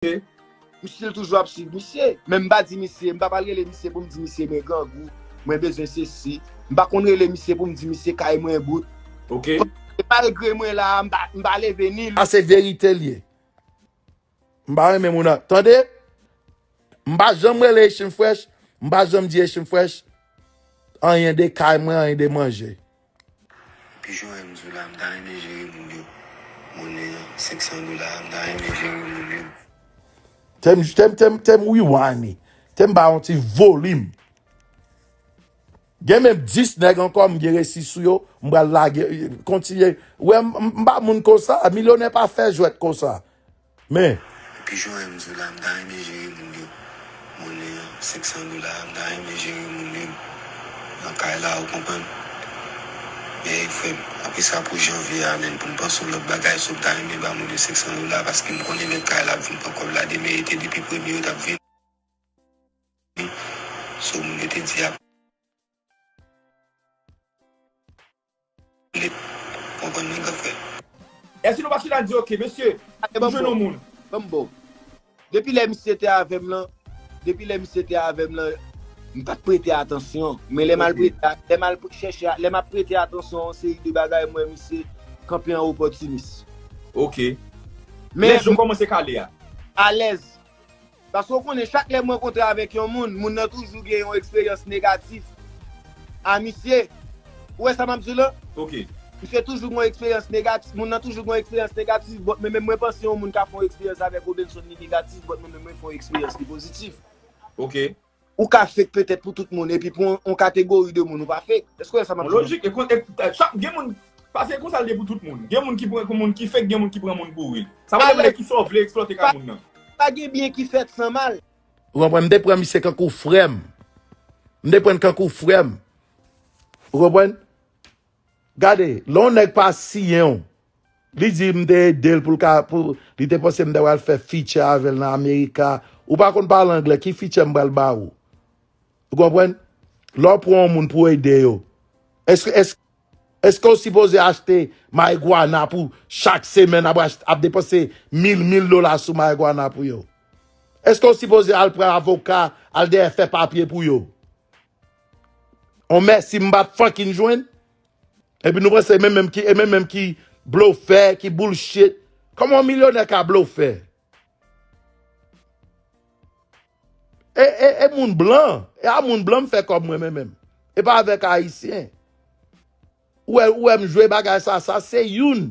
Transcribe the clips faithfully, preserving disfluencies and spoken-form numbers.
Misye l toujou ap swiv misye. Men m pa di misye, m pa pral rele misye pou m di misye mwen grangou, mwen bezwen sesi. M pa konn rele misye pou m di misye kay mwen bout. Ok. E malgre mwen la, m pa, m pa leve ni. Sa se verite l ye. M pa renmen moun an. Tande? M pa janm rele Echin Fresh, m pa janm di Echin Fresh anyen de kay mwen, anyen de manje. Pijon M di w la, m ta renmen jere moun yo. Monnen an, senk san dola, m ta renmen jere moun yo. Tem, tem, tem, tem rewind li. Tem ba yon ti volim. Gen menm dis nèg ankò m gen resi sou yo, m pral lage, kontinye. Wè, m, m, m pa moun konsa, milyonè pa fè jwèt konsa. Men. Pijon M di w la, m ta renmen jere moun yo. Monnen an, senk san dola, m ta renmen jere moun yo. Nan kay la, ou konprann? Men, frè m, apre sa pou janvye a, menn, pou m panse yon lòt bagay, so m ta renmen ba moun yo senk san dola, paske m konnen lè kay la ap vin pran kòb la demen, e te depi premye yo t ap vin. So, moun yo te di ap. Èske nou pa chita di, ok, mesye, m jwenn yon moun? Ban m ba w. Depi lè misye te avè m lan, depi lè misye te avè m lan, m pa t prete atansyon. Men lè m al prete, lè m al chèche, lè m ap prete atansyon a yon seri de bagay, m wè misye kanpe an opòtinis. Ok. Men lè yo kòmanse kale a. Alèz. Paske w konnen, chak lè m rankontre avèk yon moun, moun nan toujou gen yon eksperyans negatif a misye. Ou wè sa m ap di w lan? Ok. Misye toujou gen yon eksperyans negatif, moun nan toujou gen yon eksperyans negatif, but mwen menm mwen panse yon moun ka fè yon eksperyans avèk Robenson li negatif, but mwen menm mwen fè yon eksperyans li pozitif. Ok. Ou ka fake petèt pou tout moun, epi pou yon, yon kategori de moun ou pa fake. Èske w wè sa m ap di w lan? Lojik, e kon, e, chak, gen moun, paske konsa l ye pou tout moun. Gen moun ki pran moun ki fake, gen moun ki pran moun pou real. Sa pa depann de kisa w vle eksplòte kay moun nan. Pa gen byen ki fèt san mal. Ou konprann? M te pran misye kankou frè m. M te pran l kankou frè m. Ou konprann? Gade, lè yon nèg pa siyen w, li di m te ede l pou l ka, pou, li te panse m ta pral fè feature avè l nan Amerika. Ou pa konn pale anglè, ki feature m pral ba ou? Ou konprann? Lè w pran yon moun pou w ede yo, èske, èske, èske w sipoze achte marigwana pou chak semèn ap, ach- ap depanse mil, mil dola sou marigwana pou yo? Èske w sipoze al pran avoka, al dèyè fè papye pou yo? On mèsi m pa t fucking jwenn? Epi nou panse e menm menm ki, e menm menm ki blofè, ki bullshit. Kòman yon milyonè ka blofè? E, e, e moun blan, e a moun blan m fè kòb mwen menm menm. E pa avèk ayisyen. Ou wè, ou wè m jwe bagay sa, sa se youn.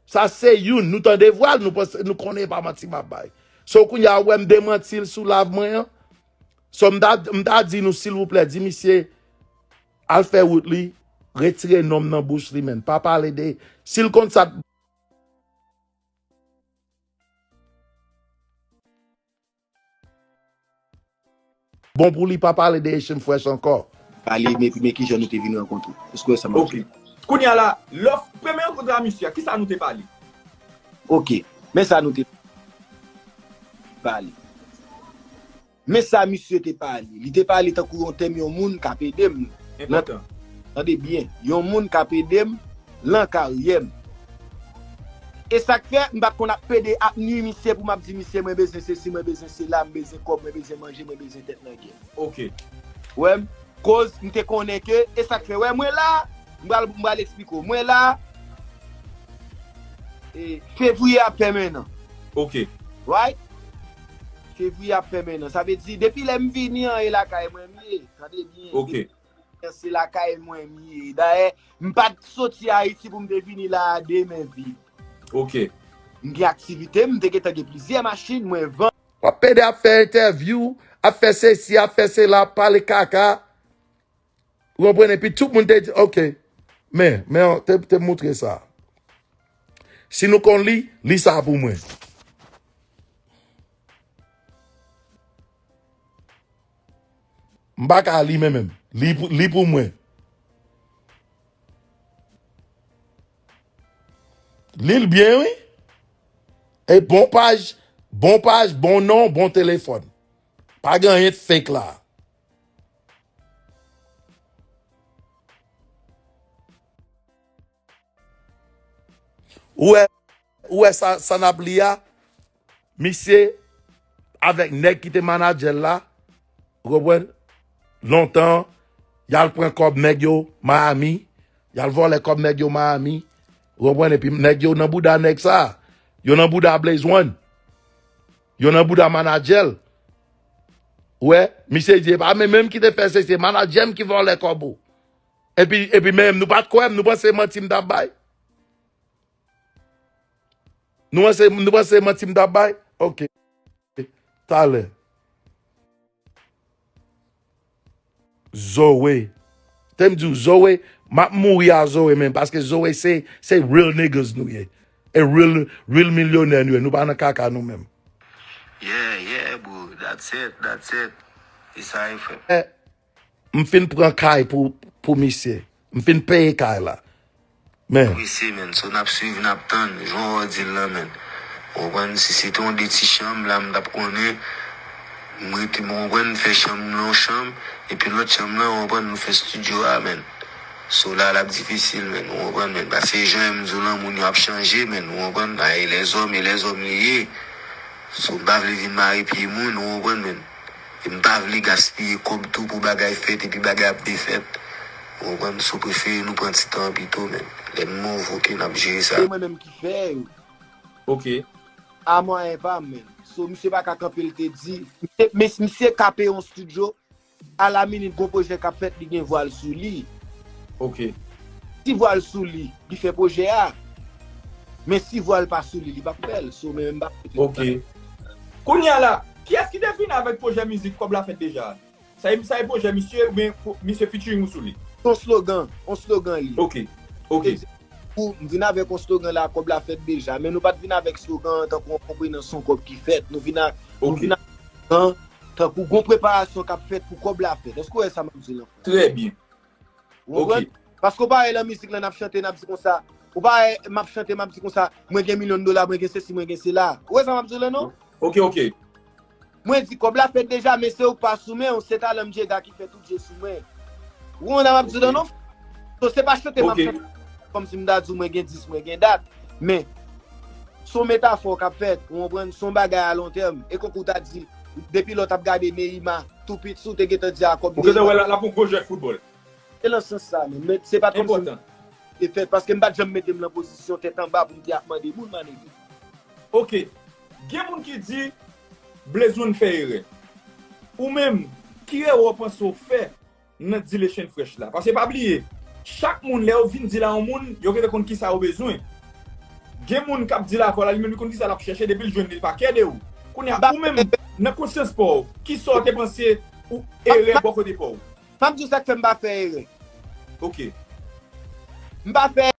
Sa se youn. Nou tande vwa l, nou panse, nou konnen e pa manti m ap bay. So kounye a ou wè m demanti l sou live mwen an. So m ta, m ta di nou silvouplè, di misye al fè wout li, retire non m nan bouch li menn. Pa pale de, si l konn sa t bon pou li pa pale de Echin Fresh ankò. Pale, men, men kijan nou te vin rankontre? Èske w wè sa m ap di w? Ok. Kounye a la, lè w premye rankontre a misye a, kisa nou te pale? Ok. Men sa nou te pale. Men sa misye te pale. Li te pale tankou yon tèm yon moun k ap ede m. Enpòtan. Tande byen. Yon moun k ap ede m lan karyè m. E sa k fè m pa t konn ap pede ap nui misye pou m ap di misye mwen bezwen sesi, mwen bezwen sela, m bezwen kòb, mwen bezwen manje, mwen bezwen tèt nan gè. Ok. Ou wè m? Koz m te konnen ke, e sa k fè, wè mwen la, m pral, m pral eksplike w. Mwen la, e, fevriye ap fè men an. Ok. Right? Fevriye ap fè men an. Sa vle di, depi lè m vini an, e lakay mwen m ye. Tande byen. Ok. Depi se lakay mwen m ye. Dayè, m pa t soti Ayiti pou m te vini la a de men vid. Ok. M gen aktivite, m te gentan gen plizyè machin, mwen vann. W ap pede ap fè entèvyou, ap fè sesi, ap fè sela, ap pale kaka. Ou konprann? Epi tout moun te di, ok. Men, men, te, te moutre sa. Si nou konn li, li sa pou mwen. M pa ka li men menm. Li pou, li pou mwen. Li l byen, wi. E bon paj, bon paj, bon non, bon telefòn. Pa gen anyen k fake la. Ou wè, ou wè sa, sa n ap li a? Misye, avèk nèg ki te manadjè l la, ou konprann? Lontan, y al pran kòb nèg yo Miami, y al vòlè kòb nèg yo Miami, ou konprann? Epi nèg yo nan bouda nèg sa, yo nan bouda Blaze One, yo nan bouda manadjè l. Ou wè, misye di, e pa mwen menm ki te fè se, se manadjè m ki vòlè kòb ou. Epi, epi menm, nou pa t kwè m, nou panse se manti m t ap bay? Nou panse, nou panse se manti m t ap bay? Ok. Talè. Zoe. Te m di w, Zoe, m ap mouri a Zoe, men, paske Zoe se, se real niggas nou ye. E real, real milyonè nou ye. Nou pa nan kaka nou menm. Yeah, yeah, bro. That's it, that's it. E sa e, frè. Eh, m fin pran kay pou, pou misye. M fin peye kay la. Men. Apresye, men. So, n ap swiv, n ap tann. Jan w di l lan, men. Ou konprann? Si se te yon de ti chanm, la, m t ap konnen. M rete, m konprann, fè chanm nan yon chanm. Epi lòt chanm lan, ou konprann, nou fè estidyo a, men. So, la, l ap difisil, men. Ou konprann, men. Paske jan m di w lan, moun yo ap chanje, men. Ou konprann? A, e lèzòm, e lèzòm li ye. So, m pa vle vin mare pye moun, ou konprann, men. E m pa vle gaspiye kòb tou pou bagay fèt epi bagay ap defèt. Ou konprann? So prefere nou pran ti tan an pito, men. Lè n move, oke, n ap jere sa. Se mwen menm ki fè yo. Oke. A mwayen pa m, men. So, misye pa ka kanpe l te di. Misye, men misye ka peye yon estidyo, alaminit gon pwojè k ap fèt, li gen vwa l sou li. Oke. Si vwa l sou li, li fè pwojè a. Men si vwa l pa sou li, li p ap fè l. So, men, men m pa. Oke. Kounye a la, kiyès ki te vin avèk pwojè mizik Kòb la fèt deja a? Sa e, sa e pwojè misye oubyen misye featuring ou sou li? Se yon slogan, yon slogan li. Oke, oke. Pou m vin avèk yon slogan la, kòb la fèt deja. Men nou pa t vin avèk slogan an tankou yon konprenans yon kòb ki fèt. Nou vin a, nou vin a slogan tankou gon preparasyon k ap fèt pou kòb la fèt. Èske w wè sa m ap di w lan? Trè byen. Ou konprann? Paske ou pa wè lan mizik lan n ap chante, n ap di konsa. Ou pa wè m ap chante, m ap di konsa, mwen gen milyon dola, mwen gen sesi, mwen gen sela. Ou wè sa m ap di w lan non? Oke, oke. Mwen di kòb la fèt deja, men se ou k pa sou men w, se talan m Jada ki fè tout je sou mwen. Ou konprann sa m ap di w lan non? So se pa chante m ap chante kòmsi m ta di w mwen gen dis, mwen gen dat. Men, se yon metafò k ap fèt, ou konprann? Se yon bagay a lon tèm. E konkou ta di, depi lè w t ap gade Neymar, tou piti, ou te gentan di a kòb Neymar. Ou gentan wè l ap yon gwo jwèt foutbòl. Se nan sans sa menm. Men se pa t kòmsi m te fèt, paske m pa t janm mete m nan pozisyon tèt anba pou m te ap mande moun, my nigga. Oke. Gen moun ki di Blaze One fè erè. Ou menm, ki erè w panse w fè nan Dilation Fresh la? Paske pa bliye, chak moun lè yo vin deal a yon moun, yo gentan konn kisa yo bezwen. Gen moun k ap deal avè w la, li menm li konn kisa l ap chèche, depi l jwenn li, li pa kè de ou. Kounye a, ou menm, nan konsyans pa w, kisa w te panse ou erè bò kote pa w? M ap di w sa k fè m pa fè erè. Oke. M pa fè